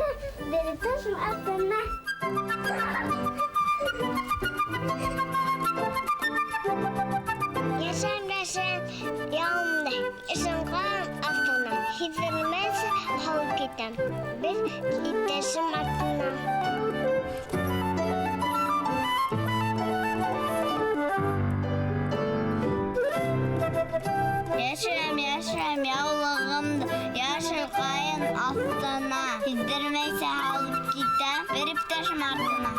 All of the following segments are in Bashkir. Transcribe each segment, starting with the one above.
китәм бер иптәшем артына. Йәшерәм, йәшерәм яулығымды, йәшел ҡайын аҫтына. Һиҙҙермәйсә һалып китәм бер иптәшем артына. Йәшерәм, йәшерәм яулығымды, йәшел ҡайын аҫтына. Һиҙҙермәйсә һалып китәм бер иптәшем артына.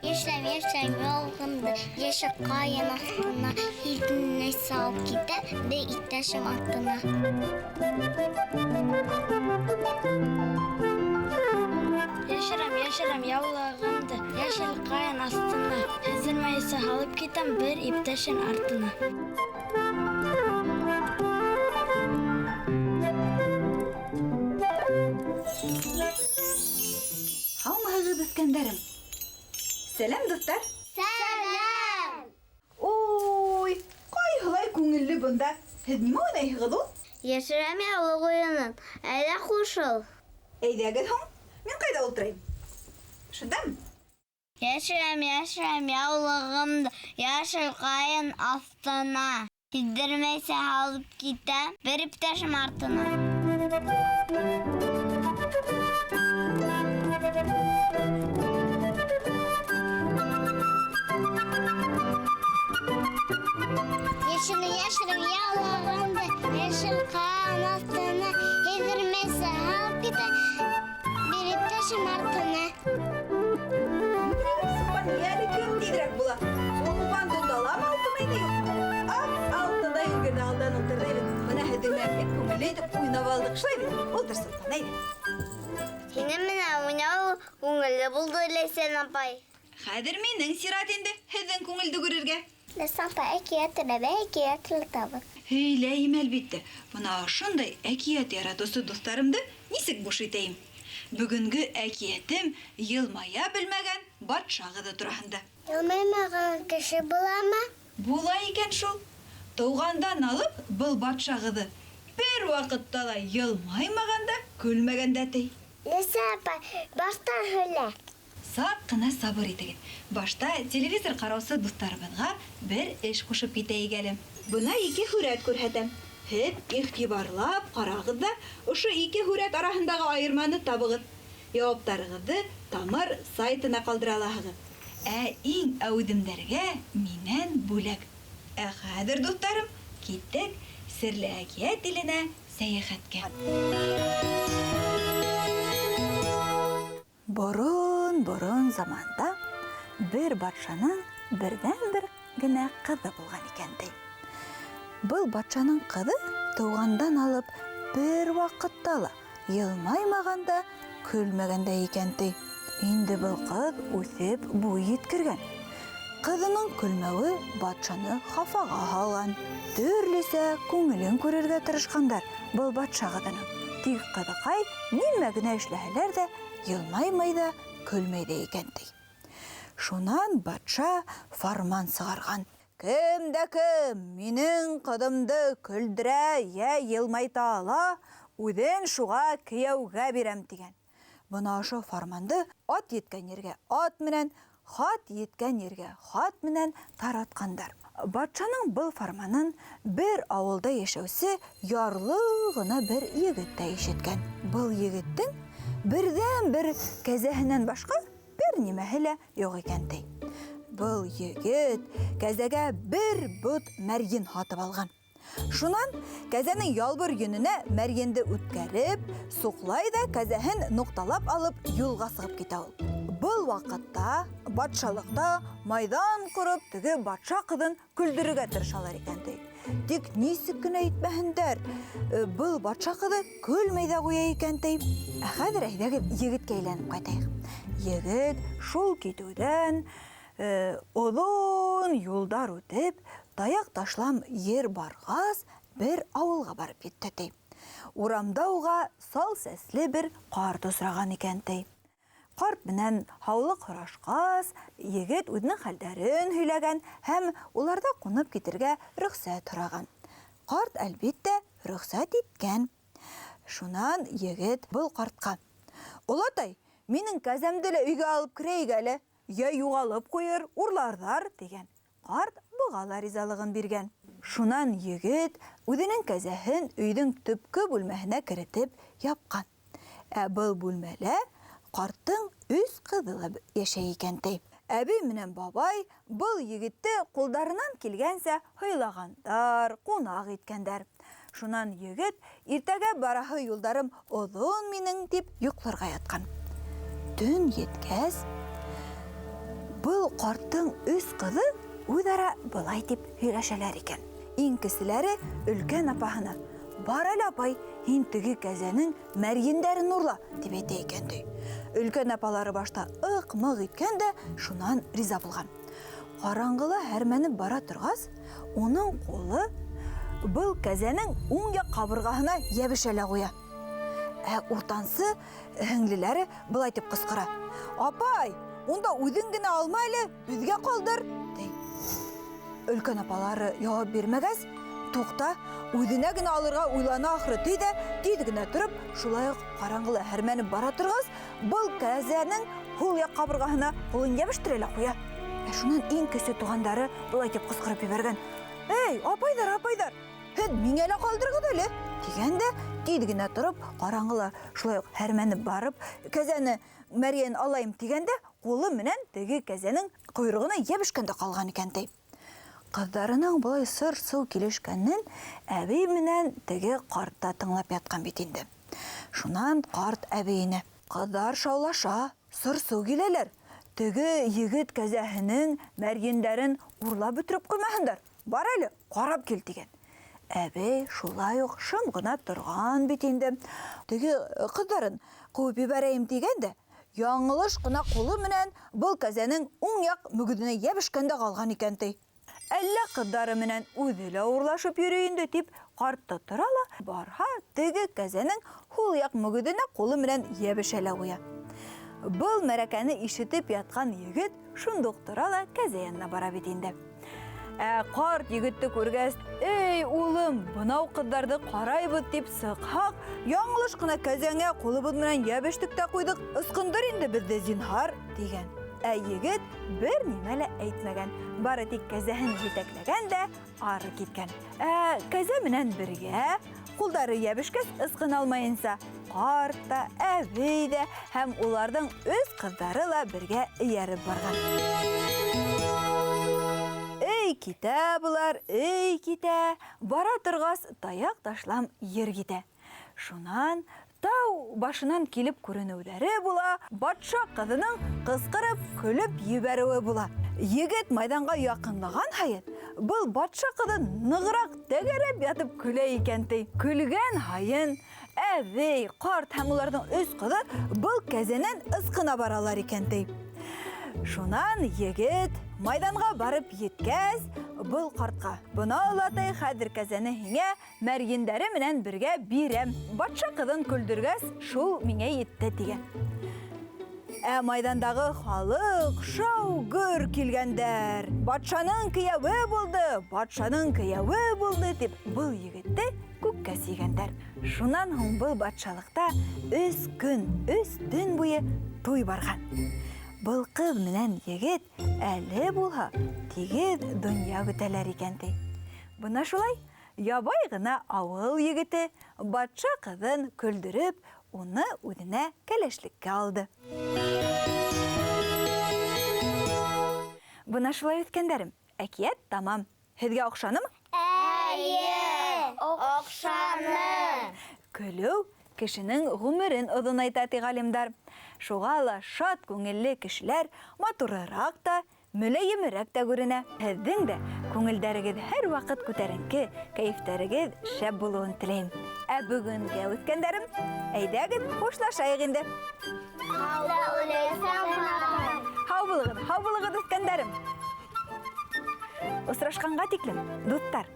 Йәшерәм, йәшерәм яулығымды, йәшел ҡайын аҫтына. Һиҙҙермәйсә һалып китәм бер иптәшем артына. Йәшерәм, йәшерәм яулығымды, йәшел ҡайын аҫтына. Һиҙҙермәйсә һалып китәм бер иптәшем артына. Һаумыһығыҙ, үҫкәндәрем! Сәләм, дуҫтар! Сәләм! Ой, ҡайһылай күңелле бында! Һеҙ нимә уйнайһығыҙ ул? Йәшерәм яулыҡ уйынын, әйҙә ҡушыл. Әйҙәгеҙ һуң, мин ҡайҙа ултырайым? Шундамы? Йәшерәм, йәшерәм яулығымды, йәшел ҡайын аҫтына. Һиҙҙермәйсә һалып китәм бер иптәшем артына. Йәшерәм, йәшерәм яулығымды, йәшел ҡайын аҫтына. Һиҙҙермәйсә һалып китәм бер иптәшем артына. Әле кем тиҙерәк була? Сулпан тоталамы Алтынайҙы юҡмы? Ах, Алтынай өлгөрҙө, алдан ултырҙы бит. Бына һеҙҙең менән бик күңелле итеп уйнап алдыҡ, шулай бит? Ултыр, Сулпан, әйҙә. Һинең менән уйнау күңелле булды, Ләйсән апай. Хәҙер минең сират инде һеҙҙең күңелде күрергә. Ләйсән апай, әкиәт теләбә, әкиәт теләтәбеҙ. Һөйләйем, әлбиттә. Бына ошондай әкиәт яратыусы дуҫтарымды нисек буш итәйем? Бөгөнгө әкиәтем йылмая белмәгән батша ҡыҙы тураһында. Йылмаймаған кеше буламы? Була икән шул. Тыуғандан алып был батша ҡыҙы бер ваҡытта ла йылмаймаған да, көлмәгән дә ти. Ләйсән апай, баштан һөйлә. Саҡ ҡына сабыр итегеҙ. Башта телевизор ҡараусы дуҫтарыбыҙға бер эш ҡушып китәйек әле. Бына ике һүрәт күрһәтәм. Һеҙ иғтибарлап ҡарағыҙ ҙа, ошо ике һүрәт араһындағы айырманы табығыҙ. Яуаптарығыҙҙы Тамыр сайтына ҡалдыра алаһығыҙ. Ә иң әүҙемдәргә минән бүләк. Ә хәҙер, дуҫтарым, киттек серле әкиәт иленә сәйәхәткә. Борон-борон заманда бер батшаның берҙән-бер генә ҡыҙы булған икән, ти. Был батшаның ҡыҙы тыуғандан алып бер ваҡытта ла йылмаймаған да, көлмәгән дә икән, ти. Инде был ҡыҙ үҫеп буй еткергән. Ҡыҙының көлмәүе батшаны хафаға һалған. Төрлөсә күңелен күрергә тырышҡандар был батша ҡыҙының. Тик ҡыҙыҡай нимә генә эшләһәләр ҙә, йылмаймай ҙа, көлмәй ҙә икән, ти. Шунан батша фарман сығарған. Кем дә кем минең ҡыҙымды көлдөрә йә йылмайта ала, үҙен шуға кейәүгә бирәм, тигән. Бына ошо фарманды ат еткән ергә ат менән, хат еткән ергә хат менән таратҡандар. Батшаның был фарманын бер ауылда йәшәүсе ярлы ғына бер егет тә ишеткән. Был егеттең берҙән-бер кәзәһенән башҡа бер нимәһе лә юҡ икән, ти. Был егет кәзәгә бер бот мәрйен һатып алған. Шунан кәзәнең ялбыр йөнөнә мәрйенде үткәреп, суҡлай ҙа кәзәһен нуҡталап алып юлға сығып китә ул. Был ваҡытта батшалыҡта майҙан ҡороп теге батша ҡыҙын көлдөрөргә тырышалар икән, ти. Тик нисек кенә итмәһендәр, был батша ҡыҙы көлмәй ҙә ҡуя икән, ти. Ә хәҙер әйҙәгеҙ егеткә әйләнеп ҡайтайыҡ. Егет шул китеүҙән, оҙон юлдар үтеп, таяҡ ташлам ер барғас, бер ауылға барып етте, ти. Урамда уға сал сәсле бер ҡарт осраған икән, ти. Ҡарт менән һаулыҡ һорашҡас, егет үҙенең хәлдәрен һөйләгән һәм уларҙа ҡунып китергә рөхсәт һораған. Ҡарт, әлбиттә, рөхсәт иткән. Шунан егет был ҡартҡа: "Олатай, минең кәзәмде лә өйгә алып керәйек әле, йә юғалып ҡуйыр, урларҙар", тигән. Ҡарт быға ла ризалығын биргән. Шунан егет үҙенең кәзәһен өйҙөң төпкө бүлмәһенә керетеп япҡан. Ә был бүлмәлә ҡарттың өс ҡыҙы ла йәшәй икән, ти. Әбей менән бабай был егетте ҡулдарынан килгәнсә һыйлағандар, ҡунаҡ иткәндәр. Шунан егет, иртәгә бараһы юлдарым оҙон минең, тип йоҡларға ятҡан. Төн еткәс, был ҡарттың өс ҡыҙы үҙ-ара былай тип һөйләшәләр икән. Иң кеселәре өлкән апаһына: "Бар әле, апай, һин теге кәзәнең мәрйендәрен урла", тип әйтә икән, ти. Өлкән апалары башта ыҡ-мыҡ иткән дә, шунан риза булған. Ҡараңғыла һәрмәнеп бара торғас, уның ҡулы был кәзәнең уң яҡ ҡабырғаһына йәбешә лә ҡуя. Ә уртансы һеңлеләре былай тип ҡысҡыра: "Апай, унда үҙең генә алма әле, беҙгә ҡалдыр", ти. Өлкән апалары яуап бирмәгәс, туҡта, үҙенә генә алырға уйлана ахыры, ти ҙә, тиҙ генә тороп, шулай уҡ ҡараңғыла һәрмәнеп бара торғас, был кәзәнең һул яҡ ҡабырғаһына ҡулын йәбештерә лә ҡуя. Ә шунан иң кесе туғандары былай тип ҡысҡырып ебәргән: "Эй, апайҙар, апайҙар, һеҙ миңә лә ҡалдырығыҙ әле", тигән дә, тиҙ генә тороп, ҡараңғыла шулай уҡ һәрмәнеп барып, кәзәне мәрйән алайым тигәндә, ҡулы менән теге кәзәнең ҡойроғона йәбешкән дә ҡалған икән, ти. Ҡыҙҙарының былай сыр-сыу килешкәнен әбей менән теге ҡарт та тыңлап ятҡан бит инде. Шунан ҡарт әбейенә: "Ҡыҙҙар шаулаша, сыр-сыу киләләр. Теге егет кәзәһенең мәрйендәрен урлап бөтөрөп ҡуймаһындар. Бар әле, ҡарап кил", тигән. Әбей шулай уҡ шым ғына торған бит инде. Теге ҡыҙҙарын ҡыуып ебәрәйем тигән дә, яңылыш ҡына ҡулы менән был кәзәнең уң яҡ мөгөҙөнә йәбешкән дә ҡалған икән, ти. Әллә ҡыҙҙары менән үҙе лә урлашып йөрөй инде, тип ҡарт та тора ла, барһа, теге кәзәнең һул яҡ мөгөҙөнә ҡулы менән йәбешә лә ҡуя. Был мәрәкәне ишетеп ятҡан егет шундуҡ тора ла кәзә янына бара бит инде. Ә ҡарт егетте күргәс: "Эй, улым, бынау ҡыҙҙарҙы ҡарайбыҙ тип сыҡһаҡ, яңылыш ҡына кәзәңә ҡулыбыҙ менән йәбештек тә ҡуйҙыҡ, ысҡындыр инде беҙҙе, зинһар", тигән. Ә егет бер нимә лә әйтмәгән, бары тик кәзәһен етәкләгән дә ары киткән. Ә кәзә менән бергә ҡулдары йәбешкәс ысҡына алмайынса, ҡарт та, әбей ҙә һәм уларҙың өс ҡыҙҙары ла бергә эйәреп барған. Эй китә былар, эй китә, бара торғас таяҡ ташлам ер китә. Шунан тау башынан килеп күренеүҙәре була, батша ҡыҙының ҡысҡырып көлөп ебәреүе була. Егет майҙанға яҡынлаған һайын, был батша ҡыҙы нығыраҡ тәгәрәп ятып көлә икән, ти. Көлгән һайын әбей, ҡарт һәм уларҙың өс ҡыҙы был кәзәнән ысҡына баралар икән, ти. Шунан егет майҙанға барып еткәс, был ҡартҡа: "Бына, олатай, хәҙер кәзәне һиңә мәрйендәре менән бергә бирәм. Батша ҡыҙын көлдөргәс, шул миңә етте", тигән. Ә майҙандағы халыҡ шау-гөр килгәндәр. Батшаның кейәүе булды, батшаның кейәүе булды, тип был егетте күккә сөйгәндәр. Шунан һуң был батшалыҡта 3 көн, 3 төн буйы туй барған. Был ҡыҙ менән егет әле булһа тигеҙ донъя көтәләр икән, ти. Бына шулай ябай ғына ауыл егете батша ҡыҙын көлдөрөп, уны үҙенә кәләшлеккә алды. Бына шулай, үҫкәндәрем, әкиәт тамам. Һеҙгә оҡшанымы? Эйе, оҡшаны. Көлөү кешенең ғүмерен оҙонайта, ти ғалимдар. Шуға ла шат күңелле кешеләр матурыраҡ та, мөләйемерәк тә күренә. Һеҙҙең дә күңелдәрегеҙ һәр ваҡыт күтәренке, кәйефтәрегеҙ шәп булыуын теләйем. Ә бөгөнгә, үҫкәндәрем, әйҙәгеҙ хушлашайыҡ инде. Һау булығыҙ, һау булығыҙ, үҫкәндәрем. Осрашҡанға тиклем, дуҫтар.